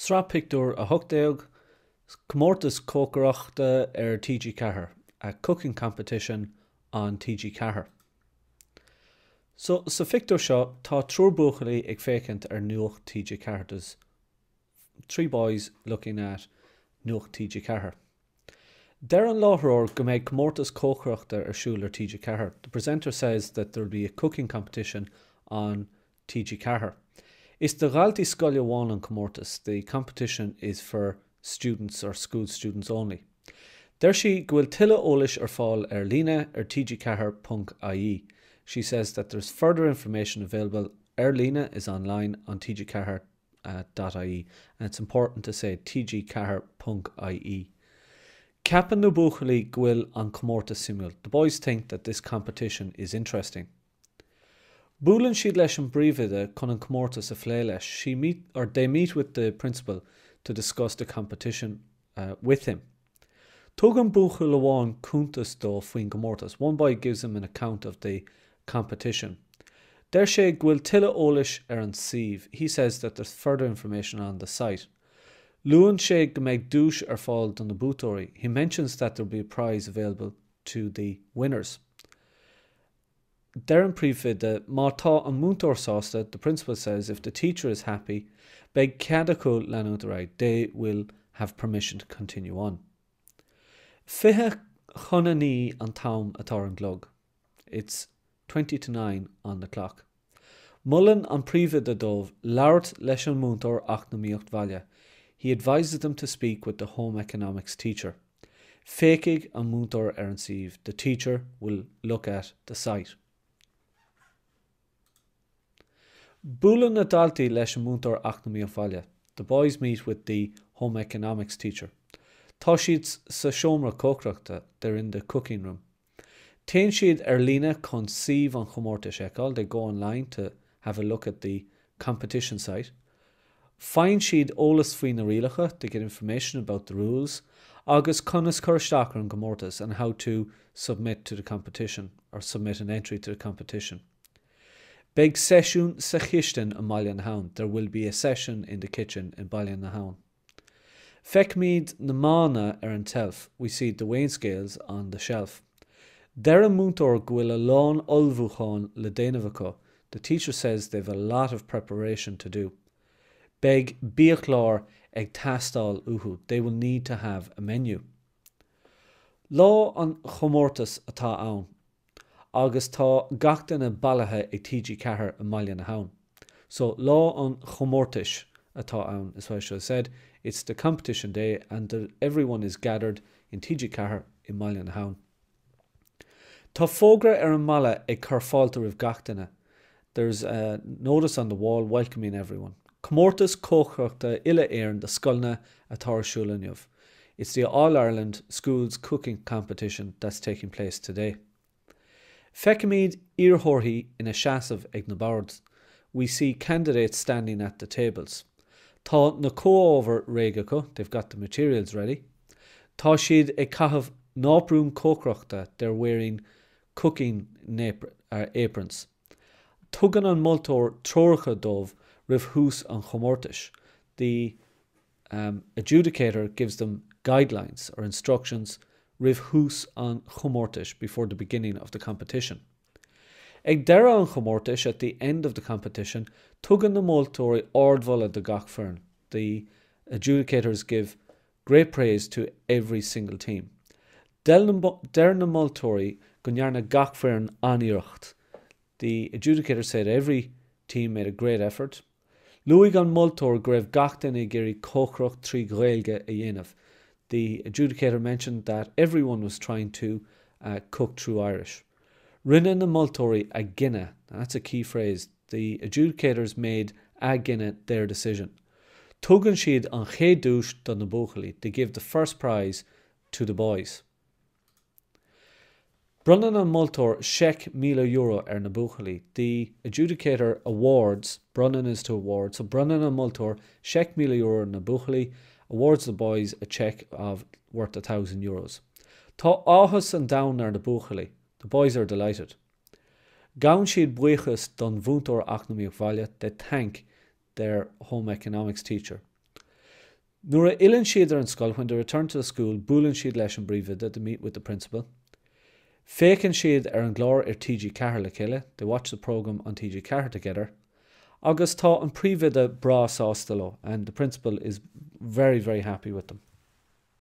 Sraith Pictiúr 18, Comórtas Cócaireachta ar TG4, A Cooking Competition on TG4. So, sa phictiúr seo, tá triúr buachaillí ag féachaint ar Nuacht TG4, there's 3 boys looking at Nuacht TG4. Deir an láithreoir go mbeidh comórtas cócaireachta ar siúl ar TG4, The presenter says that there will be a cooking competition on TG4. Is do dhaltaí scoile amháin an comórtas, The competition is for students or school students only. Deir sí go bhfuil tuilleadh eolais ar fáil ar líne ar tg4.ie, She says that there's further information available ar líne is online on tg4.ie. .ie and it's important to say tg4.ie. Ceapann na buachaillí go bhfuil an comórtas suimiúil. The boys think that this competition is interesting. Buaileann siad leis an bpríomhoide chun an comórtas a phlé leis. She meet, or they meet with the principal to discuss the competition with him. Tugann buachaill amháin cuntas dó faoin gcomórtas, one boy gives him an account of the competition. Deir sé go bhfuil tuilleadh eolais ar an suíomh, he says that there's further information on the site. Luann sé go mbeidh duais ar fáil do na buaiteoirí, he mentions that there will be a prize available to the winners. Deir an príomhoide má tá an múinteoir sásta, the principal says if the teacher is happy, beidh cead acu leanúint ar aghaidh, they will have permission to continue on. 8:40 an t-am atá ar an gclog, it's 8:40 on the clock. Molann an príomhoide dóibh labhairt leis an múinteoir eacnamaíocht bhaile, he advises them to speak with the home economics teacher. Féachfaidh an múinteoir ar an suíomh, the teacher will look at the site. Buaileann na daltaí leis an múinteoir eacnamaíocht bhaile, the boys meet with the home economics teacher. Tá siad sa seomra cócaireachta, they're in the cooking room. Téann siad ar líne chun suíomh an chomórtais a fheiceáil, they go online to have a look at the competition site. Faigheann siad eolas faoi na rialacha, they get information about the rules, agus conas cur isteach ar an gcomórtas, and how to submit to the competition or submit an entry to the competition. Beidh seisiún sa chistin i mBaile na hAbhann, there will be a session in the kitchen in Baile na hAbhann. Feicimid na mánna ar an tseilf, we see the weighing scales on the shelf. Deir an múinteoir go bhfuil a lán ullmhúcháin le déanamh acu, the teacher says they've a lot of preparation to do. Beidh biachlár ag teastáil uathu, they will need to have a menu. Lá an chomórtais atá ann. Agus tá gach duine bailithe ag TG4 i mBaile na hAbhann. So, lá an chomórtais atá ann is what I should have said, it's the competition day and the, everyone is gathered in TG4 i mBaile na hAbhann. Tá fógra ar an mballa ag cur fáilte roimh gach duine. There's a notice on the wall welcoming everyone. Comórtas cócaireachta uile-Éireann do scoileanna atá ar siúl inniu. It's the All Ireland Schools Cooking Competition that's taking place today. Feicimid iarrthóirí ina seasamh ag na boird. We see candidates standing at the tables. Tá na comhábhair réidh acu, they've got the materials ready. Tá siad ag caitheamh náprún cócaireachta, they're wearing cooking aprons. Tugann an moltóir treoracha dóibh roimh thús an chomórtais, the adjudicator gives them guidelines or instructions roimh thús an chomórtais, before the beginning of the competition. Ag deireadh an chomórtais, at the end of the competition, tugann na moltóirí ardmholadh do gach foireann, the adjudicators give great praise to every single team. Deir na moltóirí go ndearna gach foireann an-iarracht, the adjudicators said every team made a great effort. Luaigh an moltóir go raibh gach duine ag iarraidh cócaireacht trí Ghaeilge a dhéanamh, the adjudicator mentioned that everyone was trying to cook through Irish. Rinne na moltóirí a gcinneadh, that's a key phrase, the adjudicators made a gcinneadh their decision. Tugann siad an chéad duais do na buachaillí, they give the first prize to the boys. Bronnann an moltóir seic €1,000 ar na buachaillí, the adjudicator awards, bronnann is to award, so bronnann an moltóir seic €1,000 ar na buachaillí, awards the boys a cheque of worth €1,000. Tá áthas an domhain ar na buachaillí, the boys are delighted. Gabhann siad buíochas don mhúinteoir eacnamaíocht bhaile, they thank their home economics teacher. Nuair a fhilleann siad ar an scoil, when they return to the school, buaileann siad leis an bpríomhoide, they meet with the principal. Féachann siad ar an gclár ar TG4 le chéile, they watch the programme on TG4 together, agus tá an príomhoide breá sásta leo, and the principal is very, very happy with them.